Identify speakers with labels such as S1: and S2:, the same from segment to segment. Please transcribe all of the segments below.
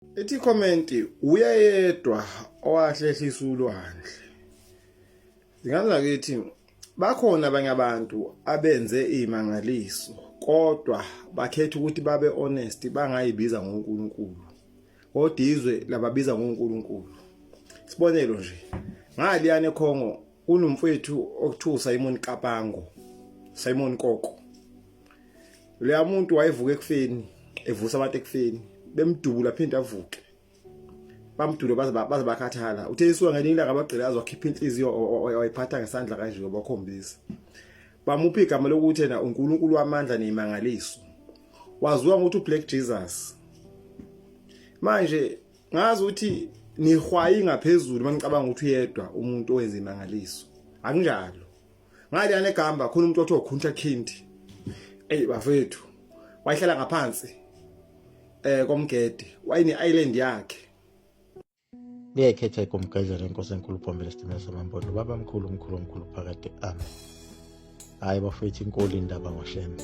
S1: Ithi comment uyeyedwa owahlehlisa ulwandle. Zingane zakithi bakhona abanye abantu abenze izimangaliso kodwa bakhetha ukuthi babe honest bangayibiza ngoNkulunkulu. Kodwa izwe lababiza ngoNkulunkulu. Sibonelo nje ngaliyana eKhongo kunomfowethu okuthiwa uSimon Kapango. Simon Koko. Leya muntu wayevuka ekufeni evusa abantu ekufeni bemdubula phinde avuke bamdule baze baze bakhathala uthe isuka ngelinye ilanga abagqilazi wakhipha inhliziyo wayiphatha ngesandla kanje wabakhombisa bamupha igama lokuthi yena uNkulunkulu wamandla nezimangaliso waziwa ngokuthi uBlack Jesus manje ngazi ukuthi nihwayi ngaphezulu manicabanga ukuthi uyedwa umuntu owenza imangaliso akunjalo Ngale anegamba khona umuntu othiwa uKhunta Kindi. Ey bafethu wayehlala ngaphansi eh komgede wayene island yakhe.
S2: Liyayikhetha igomgedlela inkosi enkulu Bhombela isitimela samampondo baba mkhulu mkhulu mkhulu phakade amen. Hayi bafethu inkulu indaba ngoShembe.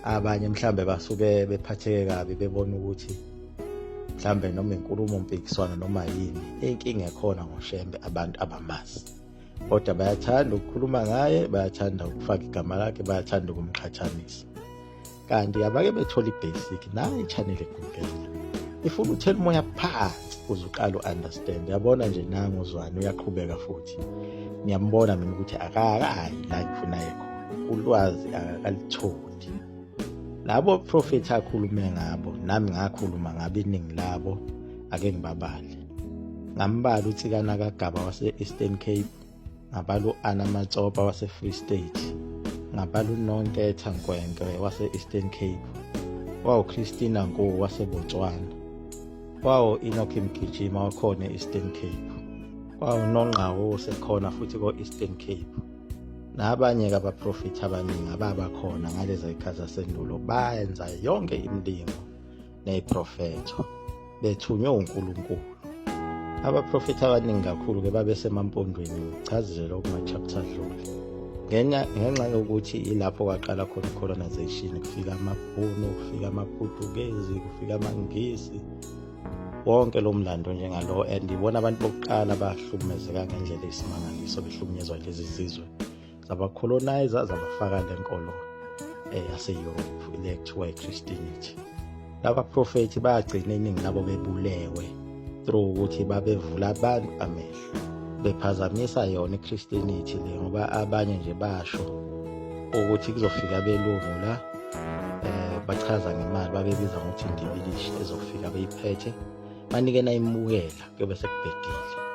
S2: Abanye mhlambe basuke bephatheke kabi bebona ukuthi mhlambe noma inkulumo mpikiswano noma yini inkinga ekhona ngoShembe abantu abamazi. Kodwa bayathanda ukukhuluma ngaye, bayathanda ukufaka igama lakhe, bayathanda ukumqhathanisa. Kanti abake bethole i-basic nayi i-channel egugela. Ifuna uthela umoya phansi uze uqale u-understand. Yabona nje nangu uZwane uyaqhubeka futhi. Ngiyambona mina ukuthi akakayi la ngifuna ye khona. Ulwazi akakalitholi. Labo prophet akhulume ngabo, nami ngakhuluma ngabo iningi labo ake ngibabale. Ngambala uTsikana kaGaba wase-Eastern Cape, ngabala u-Anna Matsopa wase-Free State, ngabala uNontetha Nkwenkwe wase-Eastern Cape, wawu-Christina Nku waseBotswana, wawu-Enoch Mgijima wakhona e-Eastern Cape, wawuNongqawu osekhona futhi ko-Eastern Cape. Nabanye-ke abaprofethi abaningi ababakhona ngaleza zikhathi zasendulo bayenza yonke imilingo neziprofetho bethunywe uNkulunkulu. Abaprofethi abaningi kakhulu-ke babesemampondweni ngichazile lokho kuma-chapter adlule. Ngenxa yokuthi ilapho kwaqala khona i-colonization, kufika amabhunu, kufika amaPutukezi, kufika amaNgisi, wonke lo mlando njengalo and ibona abantu bokuqala abahlukumezeka ngendlela eyisimangaliso behlukunyezwa lezi zizwe zabacolonizer zabafaka le nkolo eh, yase-Europe le kuthiwa i-Christianity. Laba profethi bagcina iningi labo bebulewe through ukuthi babevula abantu amehlo bephazamisa yona i-Christianity le ngoba abanye nje basho ukuthi kuzofika abelungu la eh bachaza ngemali babebiza ngokuthi indibilishi ezofika beyiphethe banike nayimukela kuyobe sekubhedile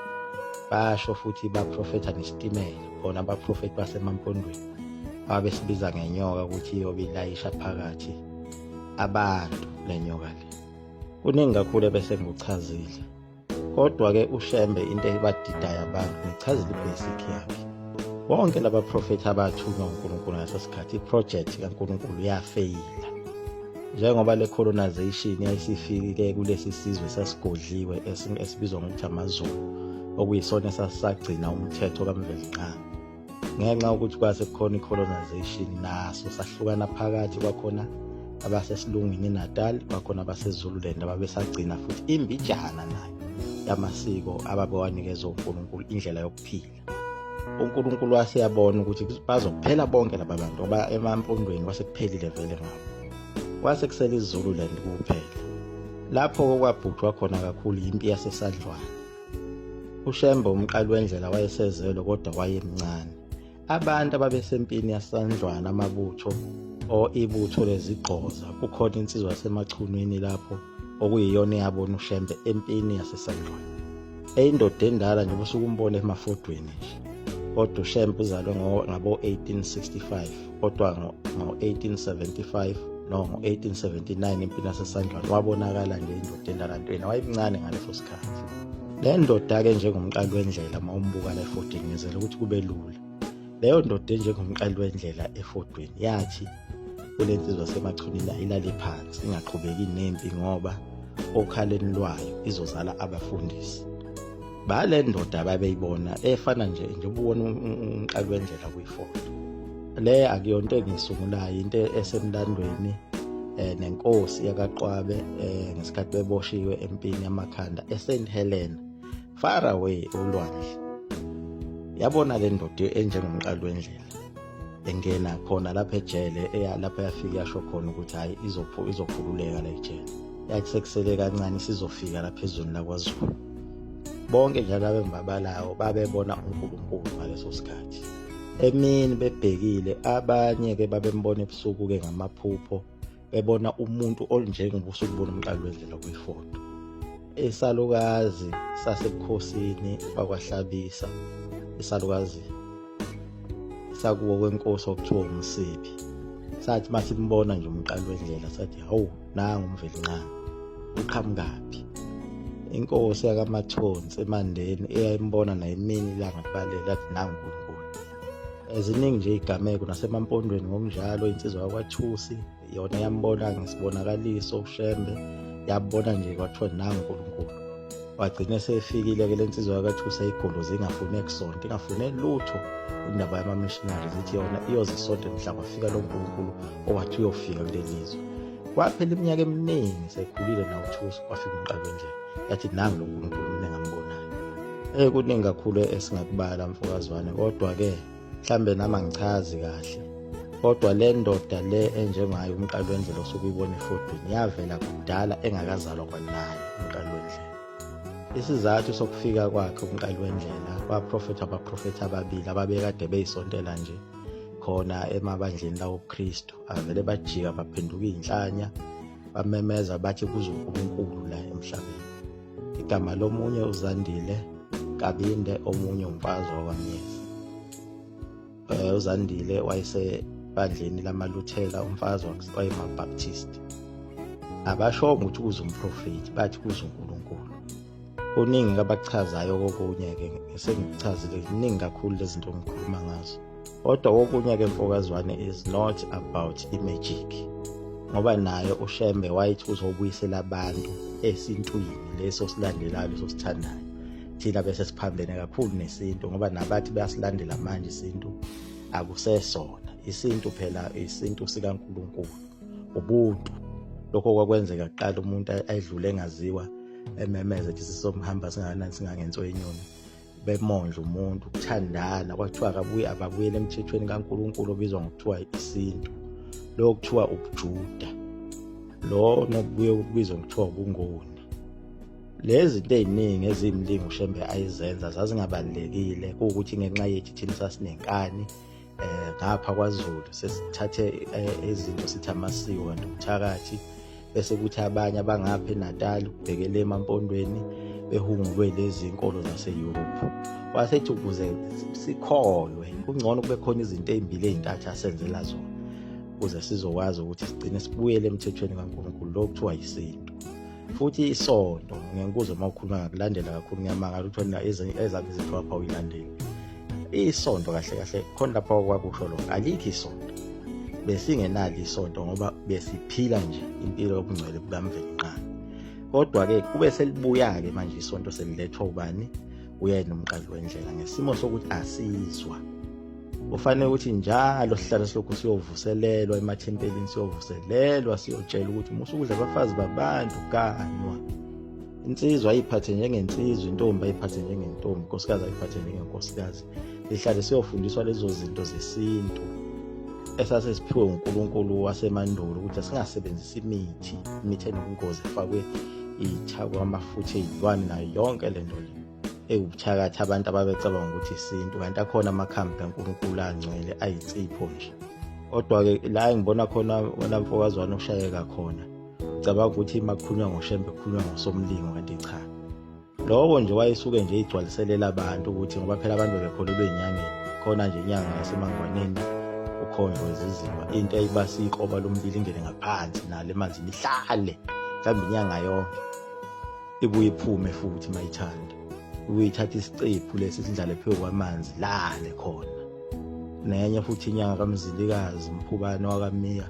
S2: basho futhi baprofetha nesitimela khona abaprofethi basemampondweni ababesibiza ngenyoka ukuthi iyobe ilayisha phakathi abantu le nyoka le kuningi kakhulu ebese ngikuchazile kodwa-ke ushembe into ebadidayo abantu ngichazile ibasic yakhe bonke laba profethi abathunywa uNkulunkulu ngaleso sikhathi iproject kaNkulunkulu yafeyila njengoba le colonization yayisifikile kulesi sizwe sasigodliwe esibizwa ngokuthi amaZulu okuyisona esasagcina umthetho kaMvelinqangi ngenxa yokuthi kwase kukhona i-colonization naso sahlukana phakathi kwakhona abasesilungwini eNatal kwakhona abaseZululand ababesagcina futhi imbijana nayo yamasiko ababewanikezwa uNkulunkulu indlela yokuphila uNkulunkulu waseyabona ukuthi bazophela bonke laba bantu ngoba emampondweni kwase kuphelile vele ngabo kwase kusele iZululand kuphela lapho kwabhujwa khona kakhulu impi yaseSandlwana uShembe umqali wendlela wayesezelwe kodwa wayemncane abantu ababesempini yaSandlwana amabutho o ibutho lezigqoza kukhona insizwa yaseMachunwini lapho okuyiyona eyabona uShembe empini yaseSandlwana eyindoda endala nje usuke umbone emafodweni nje kodwa uShembe uzalwe ngabo-1865 kodwa ngo-1875 no ngo-1879 empini yaseSandlwana wabonakala nje indoda endala ntweni wayemncane ngaleso sikhathi le ndoda-ke njengomqali wendlela uma umbuka la efodweni ngenzela ukuthi kube lula leyo ndoda enjengomqali wendlela efodweni yathi kule nsizwa semachunini ayilale phansi ingaqhubeki nempi ngoba okhaleni lwayo izozala abafundisi bale ndoda ababeyibona efana nje njengoba ubona umqali wendlela kwifoto le akuyonto engiyisungulayo into esemlandweni Nenkosi yakaQwabe ngesikhathi beboshiwe empini yamakhanda eSt Helena, far away olwandle. Yabona le ndoda enjengomqali wendlela engena khona lapha ejele, eya lapha yafika yasho khona ukuthi hhayi, izokhululeka la ejele. Yathi sekusele kancane sizofika lapha ezweni lakwaZulu. Bonke nje abembabalayo babebona uNkulunkulu ngaleso sikhathi emini bebhekile, abanye-ke babembona ebusuku-ke ngamaphupho, bebona umuntu onjengoba usukubona umqali wendlela kwifoto. Isalukazi sasebukhosini bakwaHlabisa, isalukazi sakuwo kwenkosi okuthiwa uMsibi, sathi masimbona nje umqali wendlela sathi, hawu, nangu uMvelinqangi, uqhamukaphi? Inkosi yakaMathonsi eMandeni eyayimbona naye emini ilanga libalele yathi, nangu uNkulunkulu. Eziningi nje igameko nasemaMpondweni ngokunjalo, insizwa yakwaThusi yona yambona ngesibonakaliso uShembe, yabona nje kwathiwa nangu uNkulunkulu. Wagcina esefikile-ke le nsizwa yakathusa igolozi, ingafune kusonto, ingafune lutho indaba yama-missionary, zithi yona iyoze isonto mhla kwafika lo nkulunkulu owathi uyofika kuleli zwe. Kwaphela iminyaka eminingi sekhulile nawo uThusi, kwafika umqali wendlela, yathi nangu lo nkulunkulu mina engambonayo. Kuningi kakhulu esingakubala mfokazwane, kodwa-ke mhlambe nami angichazi kahle, kodwa le ndoda le enjengayo umqali wendlela osuke uyibona efodweni yavela kudala engakazalwa kwanaye umqali wendlela. Isizathu sokufika kwakhe umqali wendlela, kwaprofetha abaprofethi ababili ababekade beyisontela nje khona emabandleni lawobuKristu, avele bajika baphenduka iy'nhlanya, bamemeza bathi kuze uNkulunkulu la emhlabeni. Igama lomunye uZandile Kabinde, omunye umfazi wakwaMyezi. UZandile wayesebandleni lamaLuthela, umfazi wayemaBaptist. Abashongo ukuthi kuze umprofethi, bathi kuze uNkulunkulu. Kuningi abakuchazayo kokunye-ke esengikuchazile, kuningi kakhulu lezi zinto ngikhuluma ngazo. Kodwa kokunye-ke mfokazwane is not about i-magic, ngoba naye uShembe wayethi uzobuyisela abantu esintwini leso silandelayo, leso sithandayo. Thina bese siphambene kakhulu nesintu, ngoba nabathi bayasilandela manje isintu akusesona isintu, phela isintu sikaNkulunkulu, ubuntu. Lokho kwakwenzeka kuqala, umuntu ayedlule engaziwa ememeza ethi sisomhamba singakanani singangenso inyoni, bemondla umuntu, ukuthandana. Kwathiwa akabuye, ababuyele emthethweni kaNkulunkulu obizwa ngokuthiwa isintu, lo kuthiwa ubuJuda, lo nokubuye kubizwa ngokuthiwa ubungoni. Lezi zinto ey'ningi eziyimlingo uShembe ayizenza zazingabalulekile, kuwukuthi ngenxa yethu thina sasinenkani ngapha kwaZulu, sesithathe izinto sithi amasiko kanti ubuthakathi, bese kuthi abanye abangapha eNatal kubhekele emaMpondweni behungulwe lezi inkolo zase-Europe. Wasethi ukuze sikholwe kungcono kube khona izinto ey'mbili ey'ntathu asenzela zona ukuze sizokwazi ukuthi sigcine sibuyele emthethweni kaNkulunkulu lo kuthiwa yisintu. Futhi isonto ngenkuzo uma ukhuluma ngakulandela kakhulu, ngiyamangala ukuthi wena ezakho izinto apha uyilandeli isonto kahle kahle. Khona lapha okwakusho lokho, alikho isonto, besingenalo isonto ngoba besiphila nje impilo yobungcwele bukaMvelinqangi. Kodwa-ke kube selibuya-ke manje isonto, selilethwa ubani? Uyena umqali wendlela, ngesimo sokuthi asizwa. Kufanele ukuthi njalo sihlale silokhu siyovuselelwa emathempelini, siyovuselelwa, siyotshela ukuthi musa ukudla abafazi babantu, ganwa. Insizwa ayiphathe njengensizwa, intombi ayiphathe njengentombi, inkosikazi ayiphathe njengenkosikazi. Sihlale siyofundiswa lezo zinto zesintu esase siphiwe uNkulunkulu wasemandulo, ukuthi asingasebenzisi imithi, imithi enobungozi efakwe ithakwa amafutha ey'lwane nayo yonke le nto le ewubuthakathi abantu ababecabanga ukuthi isintu, kanti akhona amakhambi kaNkulunkulu angcwele ayinsipho nje. Kodwa-ke la engibona khona wena mfokazwane ushayeka khona, ngicabanga ukuthi uma kukhulunywa ngoShembe kukhulunywa ngosomlingo, kanti cha, lowo nje wayesuke nje igcwaliselela abantu ukuthi ngoba phela abantu bebekholelwa ey'nyangeni. Khona nje inyanga yaseMangwaneni ukhonjwe iziziba, into eyibasa ikoba lomlilo ingene ngaphansi nalo emanzini, ihlale mhlawumbe inyanga yonke, ibuye iphume futhi mayithanda, ibuye ithathe isicephu lesi sidlale phezu kwamanzi lale khona. Nenye futhi inyanga kaMzilikazi Mphubane wakaMiya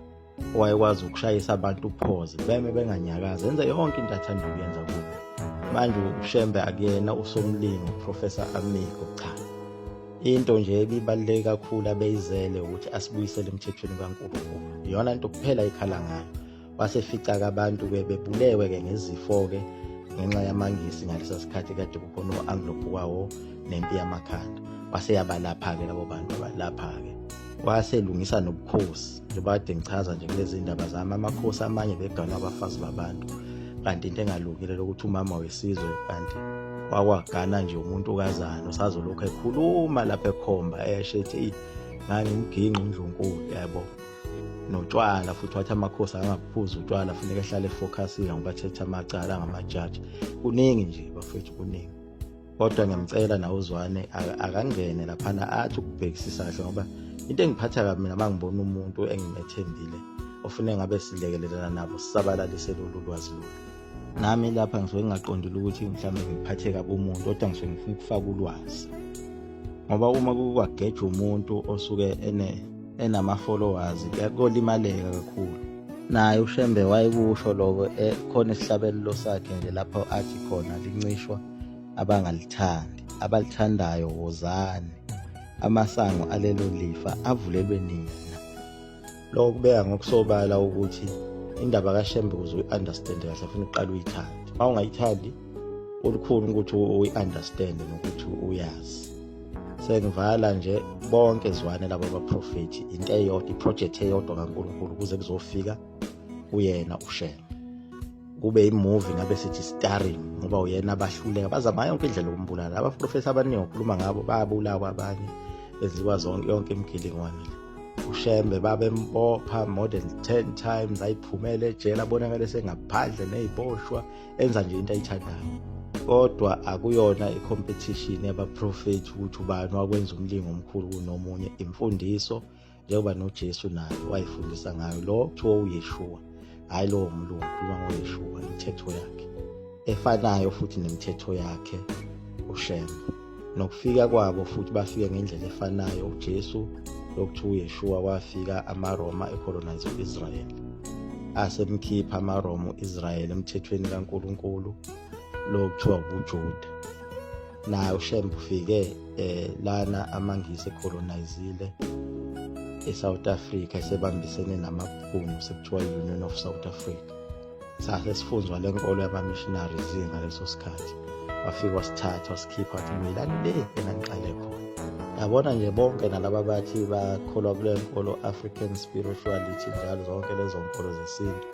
S2: owayekwazi ukushayisa abantu uphoze beme benganyakazi, enze yonke into athanda ukuyenza kubo. Manje uShembe akuyena usomlingo Professor Amigo, cha. Into nje ebibaluleke kakhulu abeyizele ukuthi asibuyisele emthethweni kaNkulunkulu, iyona nto kuphela ikhala ngayo. Wasefica-ke abantu-ke bebulewe-ke ngezifo-ke ngenxa yamaNgisi ngalesa sikhathi kade kukhona o-Anglo Boer War nempi yamakhanda. Waseyabalapha-ke labo bantu abalapha-ke. Waselungisa nobukhosi njengoba kade ngichaza nje kulezi ndaba zami, amakhosi amanye beganwa abafazi babantu, kanti into engalungile lokuthi umama wesizwe kanti wakwagana nje umuntu kazana usazolokhu ekhuluma lapha ekhomba esho ethi ngangimginqa undlunkulu yabo. Notshwala futhi wathi amakhosi akangaphuzi utshwala, funeka ehlale efocusile ngoba athethe amacala angamajaji. Kuningi nje bafethu, kuningi, kodwa ngiyamcela nawe uZwane akangene laphana athi ukubhekisisa kahle, ngoba into engiphatha kabi mina mangibona umuntu engimethembile ofune ngabe silekelelana nabo sisabalalise lolu lwazi lolu. Nami lapha ngisuke ngingaqondile ukuthi mhlawumbe ngiphathe kabi umuntu, kodwa ngisuke ngifuna ukufaka ulwazi, ngoba uma kukwageja umuntu osuke enama-followers kuyakolimaleka kakhulu. Naye uShembe wayekusho lokho, khona isihlabelelo sakhe nje lapho athi khona lincishwa abangalithandi, abalithandayo wozani, amasango alelo lifa avulelwe nina. Lokho kubeka ngokusobala ukuthi indaba kaShembe ukuze uyi-understand kahle funa uqale uyithande. Uma ungayithandi olukhulu ukuthi uyi-understand nokuthi uyazi. Sengivala nje bonke Zwane laba baprofethi, into eyodwa, iproject eyodwa kaNkulunkulu kuze kuzofika kuyena uShembe. Kube imovie ngabe sithi starring, ngoba uyena abahluleka bazama yonke indlela yokumbulala. Abaprofethi abaningi okhuluma ngabo bayabulawa, abanye benziwa zonke yonke imigilingwane le. uShembe babembopha more than 10 times, ayiphumele ejele, abonakale sengaphandle neziboshwa, enza nje into ayithandayo. Kodwa akuyona i-competition yabaprofethi ukuthi ubani wakwenza umlingo omkhulu kunomunye. Imfundiso njengoba noJesu naye wayefundisa ngayo, lo kuthiwa uYeshua, hhayi lowo mlungu, khuluma ngoYeshua, imithetho yakhe efanayo futhi nemithetho yakhe uShembe. Nokufika kwabo futhi bafike ngendlela efanayo. uJesu lokuthiwa uYeshua wafika amaRoma ecolonize u-Israel, asemkhipha amaRoma u-Israel emthethweni kaNkulunkulu lo kuthiwa ubuJuda. Naye uShembe ufike lana amaNgisi ecolonizile eSouth Africa, esebambisene namabhunu, sekuthiwa i-Union of South Africa. Sase sifunzwa le nkolo yama-missionaries ngaleso sikhathi. Wafika wasithatha wasikhipha, wathi buyelani le enaniqale khona. Yabona nje bonke nalaba bathi bakholwa kule nkolo African spirituality njalo zonke lezo nkolo zesintu,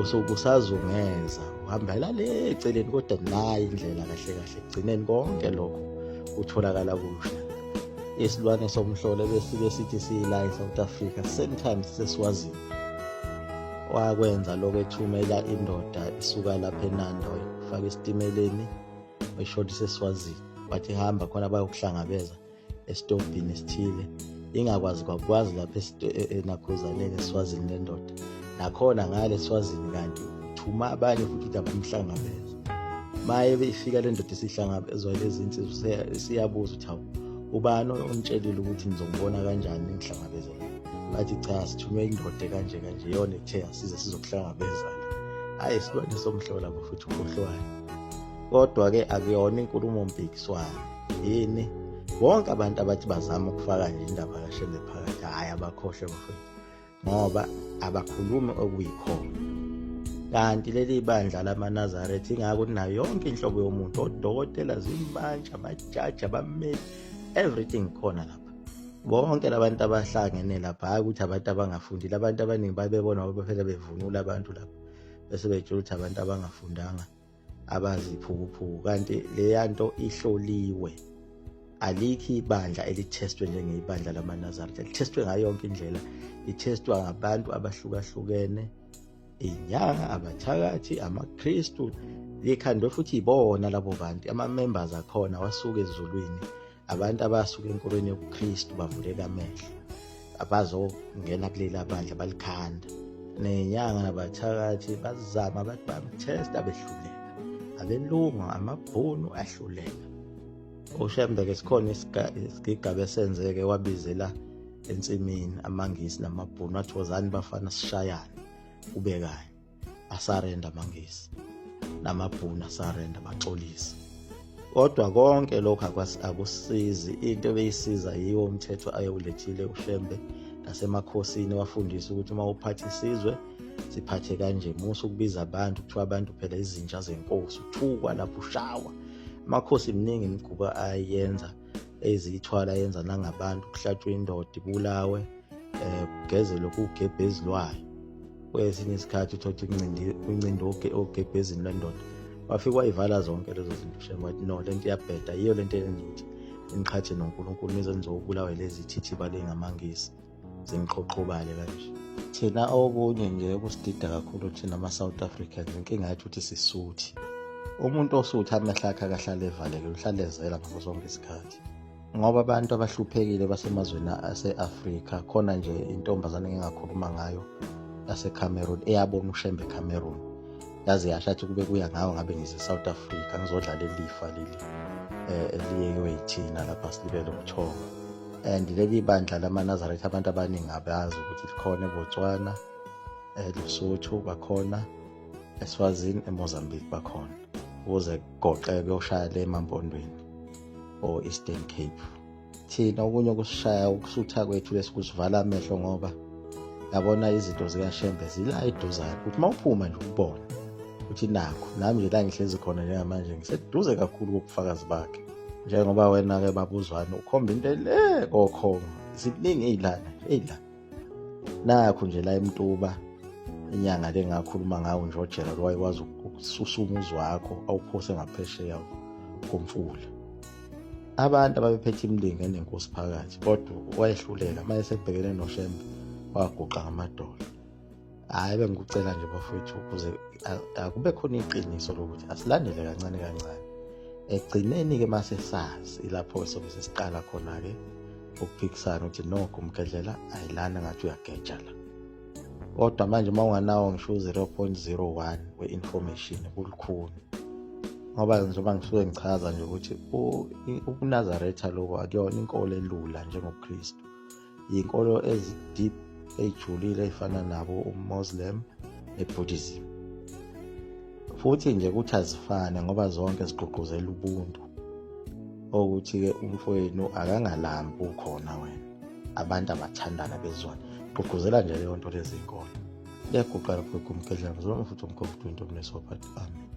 S2: usuke usazungeza uhambela le eceleni, kodwa nayi indlela kahle kahle ekugcineni konke lokho kutholakala kusha. Isilwane somhlolo ebesike sithi siyila eSouth Africa, same time siseswazini, wakwenza lokho ethumela indoda isuka lapha eNanda wayifaka esitimeleni wayishonisa eSwazini, wathi hamba khona bayokuhlangabeza esitobhini esithile, ingakwazi kwakwazi lapha enakhuzaneni eSwazini le ndoda, nakhona ngale eSwazini kanti uthuma abanye futhi ukuthi abamhlangabeze. Maye beyifika le ndoda isihlangabezwa lezi insizwa, siyabuza ukuthi hawu, ubani onitshelile ukuthi nizongibona kanjani ningihlangabeze la? Bathi cha, sithunywe indoda kanje kanje, iyona ethe asize sizokuhlangabeza la. Hhayi, isilwane somhlola futhi ukhohlwayo. Kodwa-ke akuyona inkulumo mpikiswano yini, bonke abantu abathi bazama ukufaka nje indaba kaShembe phakathi, hhayi abakhohlwe bafethu, ngoba abakhulumi okuyikhona. Kanti leli bandla lamaNazaretha ingako linayo yonke inhlobo yomuntu, odokotela, zimbantshi, amajaji, abammeli, everything khona lapha. Bonke labantu abahlangene lapha, hhayi ukuthi abantu abangafundile, abantu abaningi babebona ngoba phela bevunula abantu lapha, bese betshela ukuthi abantu abangafundanga abaziphukuphuku, kanti leya nto ihloliwe. Alikho ibandla elithestwe njengebandla lamaNazaretha, lithestwe ngayo yonke indlela, lithestwa ngabantu abahlukahlukene, inyanga, abathakathi, amaKristu, likhandwe futhi ibona labo bantu. Ama-members akhona wasuka ezulwini, abantu abasuka enkolweni yobuKristu bavuleka amehlo, abazongena kuleli bandla balikhanda. Nenyanga nabathakathi bazama, bathi bamthesta, behluleka. Abelungu, amabhunu ahluleka. UShembe-ke sikhona isigigaba esenzeke, wabizela ensimini amaNgisi namabhunu, wathi wozani bafana sishayane kube kanye. Asarenda amaNgisi namabhunu, asarenda, baxolisa. Kodwa konke lokhu akusizi, into ebeyisiza yiwo umthetho ayewulethile uShembe nasemakhosini, wafundisa ukuthi uma uphatha isizwe Siphathe kanje, musa ukubiza abantu, kuthiwa abantu phela izinja zenkosi, uthukwa lapho ushawa. Amakhosi miningi imikhuba ayenza eziyithwala yenza nangabantu, kuhlatshwa indoda ibulawe, kugezelwe kugebhezi lwayo. Kwesinye isikhathi uthole ukuthi kuncinda ogebhezini lwendoda, wafike wayivala zonke lezo zinto shem, wathi no, lento iyabheda, yiyo lento eyenza ukuthi niqhathe noNkulunkulu nize nizobulawe lezi thithiba lengamangisi ziniqhoqhobale kanje. Thina okunye nje okusidida kakhulu thina ama-South Africans, inkinga yethu ukuthi sisuthi. Umuntu osuthi amehlo akhe akahlale evalekile, uhlale ezela ngaso sonke isikhathi, ngoba abantu abahluphekile basemazweni ase-Afrika. Khona nje intombazane engingakhuluma ngayo yaseCameroon, eyabona uShembe eCameroon, yaze yasho athi kube kuya ngawo ngabe ngise-South Africa ngizodlala ilifa leli eliyekiwe yithina lapha silibele ubuthongo. And leli bandla lamaNazaretha abantu abaningi abazi ukuthi likhona eBotswana, eLesotho bakhona, eSwazini, eMozambique bakhona, ukuze kugoqeke kuyoshaya le emaMpondweni or Eastern Cape. Thina okunye okusishaya ukusutha kwethu lesikusivala amehlo, ngoba yabona izinto zikaShembe zila eduzane, ukuthi uma uphuma nje ukubona ukuthi nakho nami nje la ngihlezi khona njengamanje ngiseduze kakhulu kobufakazi bakhe. Njengoba wena-ke babuzwane ukhomba into ele kokhongo, ziningi ey'lana nje ey'la nakho nje la eMtuba, inyanga le ngakhuluma ngawo nje oJerald wayekwazi ukususa umuzi wakho awuphose ngaphesheya komfula. Abantu ababephethe imilingo enenkosi phakathi, kodwa wayehluleka uma esebhekene noShembe waguqa ngamadolo. Hhayi, bengikucela nje bafowethu ukuze akube khona iqiniso lokuthi asilandele kancane kancane. Ekugcineni-ke uma sesazi ilapho sobe sesiqala khona-ke ukuphikisana ukuthi nokho umgedlela ayilana ngathi uyageja la. Kodwa manje uma unganawo ngisho u-0.01 we-information kulukhuni, ngoba njengoba ngisuke ngichaza nje ukuthi ubuNazaretha lobo akuyona inkolo elula njengobuKristu, iyinkolo ezi-deep ey'julile ey'fana nabo uMuslim ne-Buddhism. Futhi nje kuthi azifane ngoba zonke zigqugquzela ubuntu, okuthi-ke umfowenu akangalambi ukhona wena, abantu abathandana bezwana, gqugquzela nje leyo nto lezi nkolo. Liyaguqa lapho kumgedlana zona futhi umkhomfuthi wentombi nesopha. Amen.